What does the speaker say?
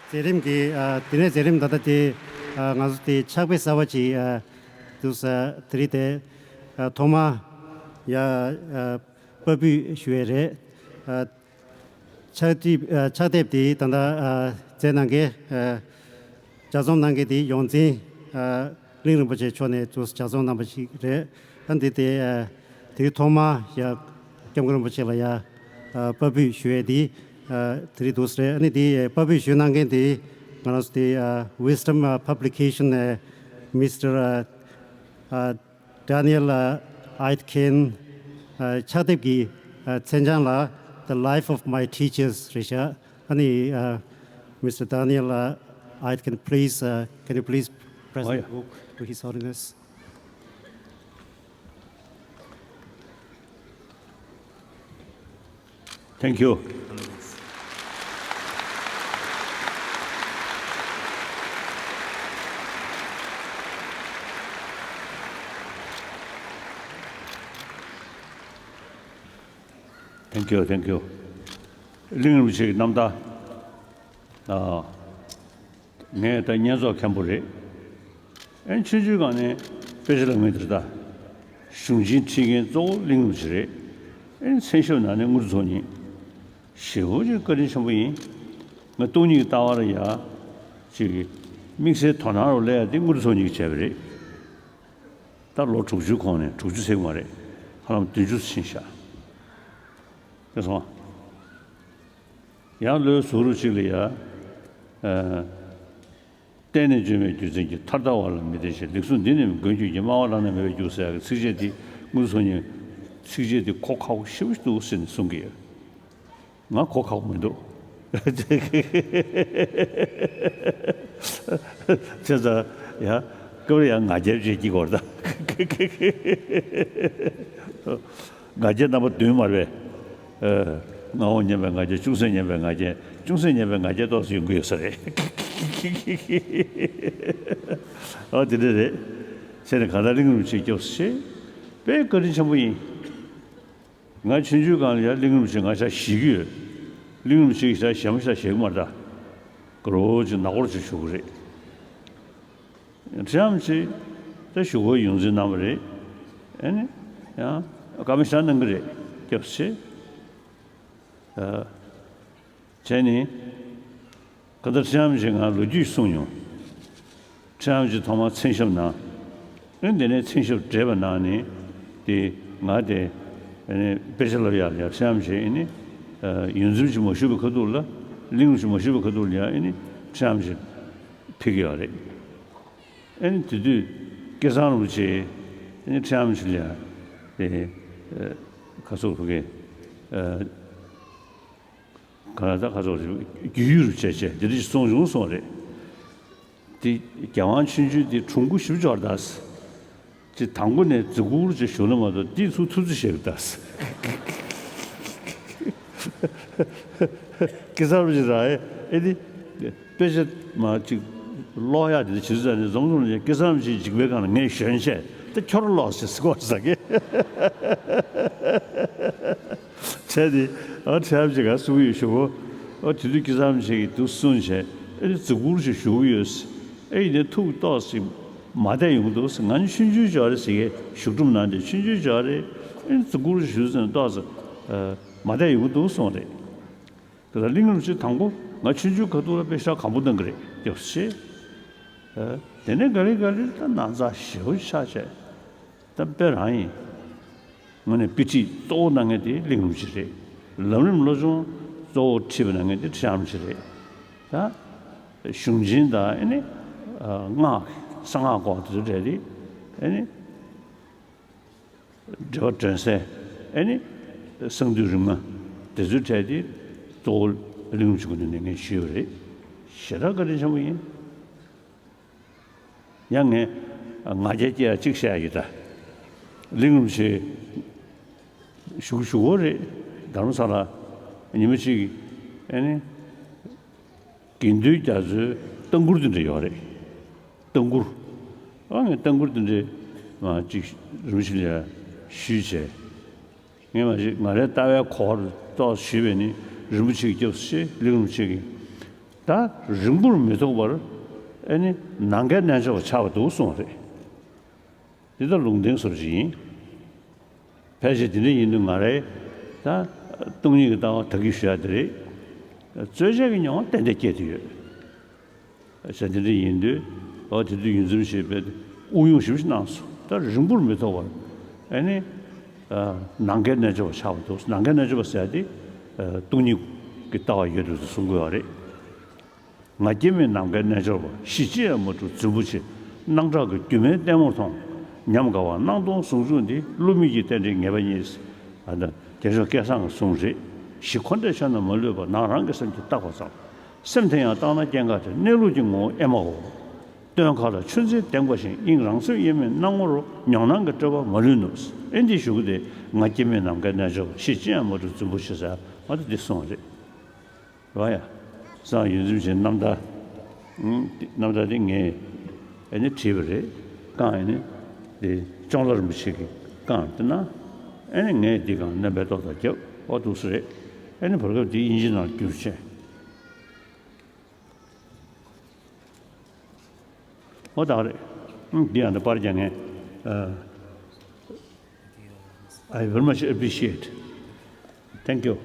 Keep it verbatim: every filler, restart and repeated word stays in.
མཛད་རིམ་གྱི་ཨ་དེ་ནས་མཛད་རིམ་ད་ལྟ་དེ་ཨ་ང་ཚོ་དེ་ཕྱག་དཔེ་གསར་པ་ཅིག་ཨ་འདུག་ས་དེ་རིང་དེ་ཨ་ཐོག་མ་ཡ་ཨ་པར་འབུལ་ཞུ་ཡས་རེད། ཨ་ཕྱག་དེབ་ཨ་ཕྱག་དེབ་དེ་ད་ལྟ་ཨ་མཛད་གནང་མཁན་ཨ་ལྗགས་རྩོམ་གནང་མཁན་དེ་ཡོངས་འཛིན་ཨ་གླིང་རིན་པོ་ཆེ་མཆོག་ནས་ཚུར་ལྗགས་རྩོམ་གནང་པ་ཞིག་རེད། ཨ་འདི་དེ་ཨ་དེ་རིང་ཐོག་མ་ཡ་སྐྱབས་མགོན་རིན་པོ་ཆེ་ལ་ཡ་ཨ་པར་འབུལ་ཞུ་ཡས་དེ་ཨ་དེ་རིང་འདུག་ས་རེད། ཨ་ནི་དེ་པར་འབུལ་ཞུ་གནང་མཁན་དེ་ང་རང་ཚོ་དེ་ཨ་Wisdom ཨ་Publication ནས་Mister ཨ་ཨ་Daniel ཨ་Aitken ཨ་ཕྱག་དེབ་ཀྱི་ཨ་མཚན་བྱང་ལ་The Life of My Teachers རེད་ཤག་ཨ་ནི་ཨ་Mister Daniel ཨ་Aitken, please, uh, can you please present the book to His Holiness? Thank you. Thank you, thank you. གླིང་རིན་པོ་ཆེའི་རྣམ་ཐར། ཨ། ངས་ད་བསྙེན་རྫོགས་མཁན་པོ་རེད། ཨེ་ཆུང་ཆུང་སྒང་ནས་དཔེ་ཆ་ལ་ངོས་འདིར་ད། གཞུང་ཆེན་ཁྲིད་མཁན་གཙོ་བོ་གླིང་རིན་པོ་ཆེ་རེད། ཨེ་མཚན་ཞབས་ནང་ནས་དངུལ་རྫོང་ཉིད། ཞེ་པོ་ཅིག་བཀའ་དྲིན་ཆེན་པོ་ཡིན། ང་སྟོང་ཉིད་ཀྱི་ལྟ་བ་ལ་ཡ། ཅིག་དམིགས་བསལ་དོ་སྣང་རུ་སླེབས་ཡ་དེ་དངུལ་རྫོང་ཉིད་ཀྱིས་བྱས་པ་རེད། ད་ལོ་དྲུག་ཅུའི་གོང་ནས་དྲུག་ཅུ་ཟེར་གི་མ་རེད། ཧ་ལམ་བདུན་ཅུ་ཕྱིན་ཤག་དེ་སོང་། ཡང་ལོའི་ཟུར་རུ་གཅིག་ལ་ཡ། ཨ། བརྟེན་ནས་བྱོན་པའི་རྒྱུ་མཚན་གྱིས། ཐར་ལྟ་བ་ལ་མི་བརྟེན་ཞིང་། ལེགས་གསུངས་འདི་ནི་མགོན་ཁྱོད་ཀྱིས། སྨྲ་བ་བླ་ན་མེད་པར་འགྱུར་ཟེར་ཡག་གི་ཚིགས་བཅད་འདི་དངུལ་རྫོང་ཉིད་ཚིགས་བཅད་འདི་གོ་ཁག་པོ་ཞེ་པོ་ཞིག་འདུག་ཟེར་ནས་གསུང་གི་ཡོད། ང་གོ་ཁག་པོ་མི་འདུག་བྱས་ཙང་ཡ། སྐབས་རེ་ཡང་ང་རྒྱལ་བྱེད་ཀྱི་སྐོར་དང་། ང་རྒྱལ་རྣམ་པ་བདུན་མ་རེད་པས། ཨ། མངའ་འོག་ཉམས་པའི་ང་རྒྱལ། ཅུང་ཟད་ཉམས་པའི་ང་རྒྱལ། ཅུང་ཟད་ཉམས་པའི་ང་རྒྱལ་ཏོག་ཙམ་ཡོང་གི་ཡོད་ས་རེད། ཨ། དེ་འདྲ་རེད། བྱས་ནས་གང་ལྟར་གླིང་རིན་པོ་ཆེ་སྐྱབས་སུ་མཆི། དཔེ་བཀའ་དྲིན་ཆེན་པོ་ཡིན། ང་ཆུང་ཆུང་སྒང་ལ་ཡ་གླིང་རིན་པོ་ཆེ་ང་ཞག་བཞེས་ཀྱི་ཡོད། གླིང་རིན་པོ་ཆེ་གི་ཞག་བཞེས་མ་ཞག་བཞེས་ཀྱི་མ་རེད་ད། དགའ་རོགས་ཅིག་ནག་པོ་ཅིག་བཞུགས་ཀྱི་རེད། ཁྲི་ཨ་མཆོག་ད་བཞུགས་སྒར་ཡོངས་འཛིན་གནང་བ་རེད། ཨ་ནི་ཡང་བཀའ་མོལ་ཞིག་གནང་གི་རེད། སྐྱབས་སུ་མཆི། ཨ། བྱས་ནས་གང་ལྟར་ཁྲི་ཨ་མཆོག་ང་ལོ་རྒྱུས་གསུངས་མྱོང་། ཁྲི་ཨ་མཆོག་ཐོག་མར་མཚན་ཞབས་གནང་། ཨ་ནི་དེ་ནས་མཚན་ཞབས་བགྲེས་པ་གནང་ནས་དེ་ང་དེ་ཨ་ནི་དཔེ་ཆ་ལབ་ཡག་ལ་ཡ་ཁྲི་ཨ་མཆོག་ཨ་ནི་ཡོངས་འཛིན་ཅིག་མ་བཞུགས་པའི་ཁ་ཐུག་ལ། གླིང་རིན་པོ་ཆེ་མ་བཞུགས་པའི་ཁ་ཐུག་ལ་ཡ་ཨ་ནི་ཁྲི་ཨ་མཆོག་ཕེབས་ཀྱི་ཡོད་རེད། ཨ་ནི་དེ་དུས་སྐལ་བཟང་རིན་པོ་ཆེ་ཨ་ནི་ཁྲི་ཨ་མཆོག་ལ་ཡ་དེ་ཨ་ཁ་སོགས་ཕ་གི་ཨ། ག་ལ་ད་ག་ཚོད་རེད། རྒྱུས་ཡོད་རུ་བྱས་བྱས་འདི་འདྲ་ཞིག་གསུངས་བྱུང་གསུངས་རེད། དེ་རྒྱལ་དབང་ཆུང་ཆུང་དེ་གྲུང་པོ་ཞེ་པོ་ཅིག་ཡོད་རེད་ད། དེ་དང་པོ་ནས་རྫི་གུར་ཅིག་བཞུགས་ན་མ་གཏོགས་དེ་ཚུར་ཐུབ་ཚོད་བྱེད་གི་ད། སྐལ་བཟང་རིན་པོ་ཆེ་རང་ཨེ་ཨེ་དེ་དཔེ་ཆ་མ་ཅིག་ཀློག་ཡག་དེ་འདྲ་བྱེད་ཚུལ་ནས་འཛོམས་འཛོམས་ནས་སྐལ་བཟང་རིན་པོ་ཆེའི་འཇིགས་པའི་སྒང་ལ་ངས་ཞོན་བྱས་ད་ཁྱོད་རང་ཀློག་ཟེར་སྐོར་ཟ་གི། བྱས་ཏེ་ཨ་ཁྲི་ཨ་མཆོག་ག་གསུང་གི་ཡོད་ཞུ་གོ། ཨ་དེ་དུས་སྐལ་བཟང་རིན་པོ་ཆེ་གིས་འདུག་གསུངས་བྱས་ཨེ་རྫི་གུར་ཞིག་བཞུགས་ཡོད། ཨེ་ཡིན་ནའི་ཐུགས་ཏོག་ཙམ་མ་བདེ་ཡོང་གི་འདུག། ང་ནི་ཆུང་ཆུང་ཅིག་རེད་ཟེར་གི་བཞུགས་སྒར་ནང་དེ་ཆུང་ཆུང་ཅིག་རེད། ཨེ་རྫི་གུར་ཞིག་བཞུགས་ཟེར་ནས་ཏོག་ཙམ་མ་བདེ་ཡོང་གི་འདུག་གསུངས་རེད། དེ་ལ་གླིང་རིན་པོ་ཆེ་དང་པོ་ང་ཆུང་ཆུང་ཁ་ཐུག་ལ་དཔེ་ཆ་གང་པོ་གནང་གི་རེད། སྐྱབས་སུ་མཆི། ཨེ་དེ་ནས་ག་ལེ་ག་ལེ་ད་ན་ཚ་ཞེ་པོ་ཆགས་བྱས། ད་དཔེ་རང་ཡིན། དངོས་གནས་དཔེ་ཁྲིད་གཙོ་བོ་གནང་མཁན་དེ་གླིང་རིན་པོ་ཆེ་རེད། ལམ་རིམ་བློ་སྦྱོང་གཙོ་བོ་ཁྲིད་པ་གནང་མཁན་དེ་ཁྲི་ཨ་མཆོག་རེད། ད་གཞུང་ཆེན་དང་ཨ་ནི་སྔགས་གསང་སྔགས་སྐོར་དེ་ཚོ་གྲས་དེ་ཨ་ནི་འགྲེལ་པ་སྒྲོན་གསལ། ཨ་ནི་གསང་འདུས་རིམ་ལྔ་དེ་ཚོའི་གྲས་དེ་གཙོ་བོ་གླིང་རིན་པོ་ཆེ་ཀུན་ཏུ་གནང་མཁན་ཞུས་པ་རེད། ཞེ་དྲག་བཀའ་དྲིན་ཆེན་པོ་ཡིན། ཡང་ངས་ང་རྒྱལ་སྐྱེ་ཡ་གཅིག་བཤད་ཡ་ཡོད་ད། གླིང་རིན་པོ་ཆེ་བཞུགས་བཞུགས་པོ་རེད། དྷ་རམ་ས་ལ་ཉི་མ་གཅིག་ཨ་ནི་དགེ་འདུན་རྒྱ་མཚོའི་ལྟ་མགུར་དེ་འདྲ་ཡོད་རེད། ལྟ་མགུར། ཨ་ངས་ལྟ་མགུར་དེ་འདྲ་མ་གཅིག་རིན་པོ་ཆེ་ལ་ཞུས་བྱས། ངས་མ་གཞི་ང་རའི་ལྟ་བའི་གོ་བར་ཏོག་ཞུས་པས་ནི་རིན་པོ་ཆེ་གི་སྐྱབས་སུ་མཆི། གླིང་རིན་པོ་ཆེ་གི་ ད་རིང་པོར་མི་ཐོགས་པར་ཨེ་ནི་ནམ་མཁའི་རྣལ་འབྱོར་པ་ཆགས་པ་འདུག་གསུངས་པ་རེད། འདི་ལྟར་ལུང་བསྟན་སོར་ཞིག་ཡིན། ཕལ་ཆེར་དེ་འདྲ་ཡིན་དུས་ང་རའི་ད་སྟོང་ཉིད་ཀྱི་ལྟ་བ་དག་གིས་ཞུ་ཡ་དེ་རེད། རྩོལ་བཅས་ཀྱི་མྱོང་བ་ཏན་ཏན་སྐྱེས་ཏེ་ཡོད། ཟེར་དེ་འདྲ་ཡིན་དུས་འོ་དེ་དུས་ཡུན་ཙམ་ཞིག་བས་དབུགས་དབྱུང་ཞིབ་ཞིག་གནང་སོང་། ད་རིང་པོར་མི་ཐོགས་པར་ཨེ་ནི་ནམ་མཁའི་རྣལ་འབྱོར་པ་ཆགས་པ་འདུག་ནམ་མཁའི་རྣལ་འབྱོར་པ་ཟེར་ཡ་དེ་སྟོང་ཉིད་ཀྱི་ལྟ་བ་ཡོད་དུས་སུ་གསུང་དགོས་པ་རེད། ང་སྐྱེ་མེད་ནམ་མཁའི་རྣལ་འབྱོར་པ། གཞི་ཅི་ཡང་མ་གྲུབ་རྫུན་པོ་ཆེ། སྣང་གྲགས་ཀྱི་སྒྱུ་མའི་ལྟད་མོར་མཐོང་། ཉམས་དགའ་བ་སྣང་སྟོང་ཟུང་འཇུག་འདི། བསླུ་མེད་ཀྱི་རྟེན་འབྲེལ་ངེས་པ་རྙེད། ཨ་ད་རྒྱལ་མཆོག་སྐལ་བཟང་གི་གསུང་རེད། གཞི་ཁོ་ནའི་ཆ་ན་མ་ལུས་པ། ནང་རང་གི་སེམས་ཀྱིས་བརྟགས་པ་ཙམ། སེམས་དེ་ཡང་བརྟགས་ན་སྐྱེ་འགག་བྲལ། གནས་ལུགས་ཀྱི་ངོ་བོ་ཨེ་མའོ། སྟོན་ཁ་ལ་ཆུ་འཛིན་ལྡེམ་པ་བཞིན། དབྱིངས་རང་སེམས་དབྱེར་མེད་སྣང་ངོར། མྱོང་སྣང་གི་སྤྲོས་པ་མ་ལུས་ནུས། ཨེ་འདི་ཞུ་གི་དེ་ང་སྐྱེ་མེད་ནམ་མཁའི་རྣལ་འབྱོར་པ། གཞི་ཅི་ཡང་མ་གྲུབ་རྫུན་པོ་ཆེ་ཟེར་མ་ད་འདི་གསུངས་རེད། རོ་ཡ། སང་ཡུན་ཙམ་ཞིག་རྣམ་ཐར། ཨང་། རྣམ་ཐར་དེ་ངས་ཨེ་ནི་བྲིས་པ་རེད། རྐང་ཨེ་ནི་དེ་ཅོང་ལ་རིན་པོ་ཆེ་གི་རྐང་དེ་ན་ཨེ་ནི་ངས་འདི་གང་རྣམ་པའི་ཏོག་ཙམ་བརྒྱབ། འོ་འདུག་སེ་རེད། ཨེ་ནི་བར་སྐབས་དེ་དབྱིན་ཇི་ནང་བསྒྱུར་བྱས། འོ་ད་རེད། ཨང་། འདི་ཡང་འདི་པར་རྒྱག་མཁན། ཨ། I very much appreciate. Thank you.